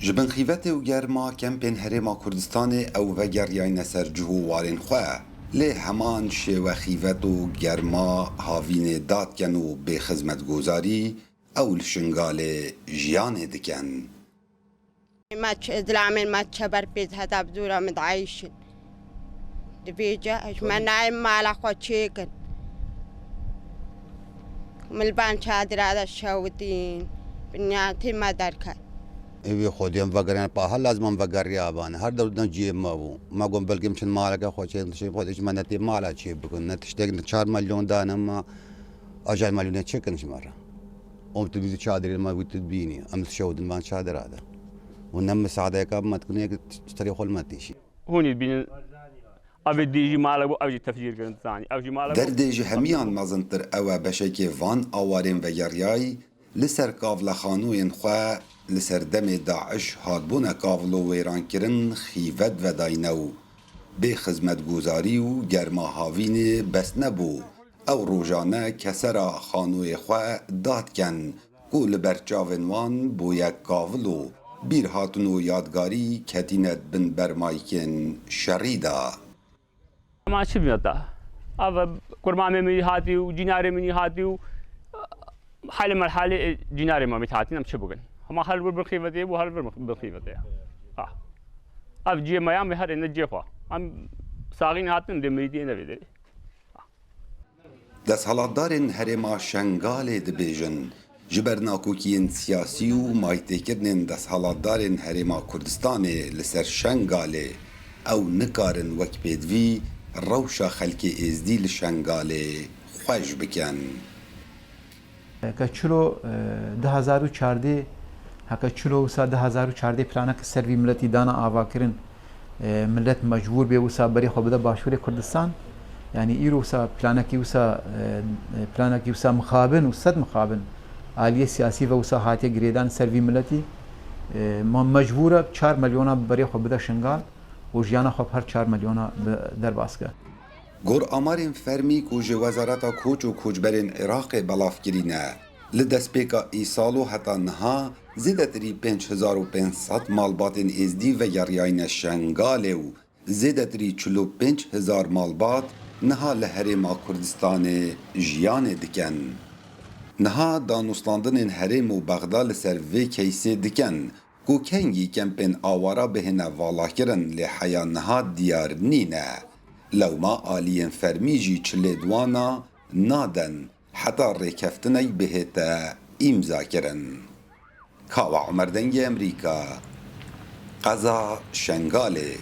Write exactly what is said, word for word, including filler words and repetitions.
Ji bin xîvetê û germa kempên Herêma Kurdistanê ew vegeriyayne ser cih û warên xwe. Lê heman şêwe xîvet û germa havînê dadken û bê xizmetgozarî ew li Şingalê jiyanê dikin. Me çi zilamên me çeber pêz heta bi zora min diayîşin. Dibêje ji me nayên mala xwe çêkin. Min li van çadira de şewitîn. Binyatî me derket. Ê wê xwediyên vegeriyane pa her lazim em vegeriya van. Her dewr din cihê me bû. Me got belkî em çin maleke xwe çê, tiştê xwe dişmenetê mala çê bikin. Ne tiştek ne çar milyon dane me. A çar milyonê çêkin ji me re. Em tu bî çadirê me wî tu bînî. Em şewidin van çadira de. Û ne misadeyeka me dikin yek serê xwe li me têşî. Hûn ê bînin. Ev ê dî jî malek bû, ev jî tefcîr kirin, zanî. Ev jî malek bû. Derdê ji hemiyan mezintir ew e beşekê van awarên vegeriyayî li ser kavlexanoyên xwe li ser demê DAIŞ hatbûne kavlo wêrankirin xîvet vedayne û bê xizmetgozarî û germa havînê bes nebû. Ew rojane kesera xanoyê xwe dad ken ku li ber çavên wan bûye kavlo, bîrhatin û yadgarî ketîne di bin bermaykên şerî de. Ema çi bîne te? Ev kurmamê min hatî û cînarê min hatî û hale merhale cînarê me mit hatî, em çi bikin? Hema her wir bin xîvetê bû, her wir bin xîvetê. Ha. Ev ciyê me ya me her êne ciyê xwe. Em saxîn hatin dê mirîtiyê nevê derê. Desthilatdarên Herêma Şengalê dibêjin, ji ber nakokiyên siyasî û maytêkirinên desthilatdarên Herêma Kurdistanê li ser Şengalê, ew nikarin wek pêdivî rewşa xelkê êzdî li Şengalê xweş bikin. Heke çilo, e, du hazar û çardeh, heke çilo wisa du hazar û çardeh planek ser vî miletî dana avakirin, e, milet mecbûr bê wisa berê xwe bide Başûrê Kurdistan. Yanî îro wisa planekî wisa, e, planekî wisa mixabin û sed mixabin aliyê siyasî ve wisa hatiye girêdan ser vî miletî. E, ma mecbûr e çar milyona berê xwe bide Şingal û jiyana xwe bi her çar milyona bi derbas ke. Gor amarên fermî ku ji Wezareta Koç û Koçberên Iraqê belav kirîne, li destpêka îsalo heta niha zêdetirî pênc hezar û pênc sed malbatên êzdî vegeriyayne Şengalê û zêdetirî çil û pênc hezar malbat niha li Herêma Kurdistanê jiyanê dikin. Niha danûstandinên herêm û Bexda li ser vê keysê dikin. Ku kengî kempên awara bihêne valakirin lê heya niha diyar nîne. Lewma aliyên fermî jî çilê di wana naden heta rêkeftinek bihête îmzakirin. Kawa Omer Dengê Emerîka, Qeza Şengalê.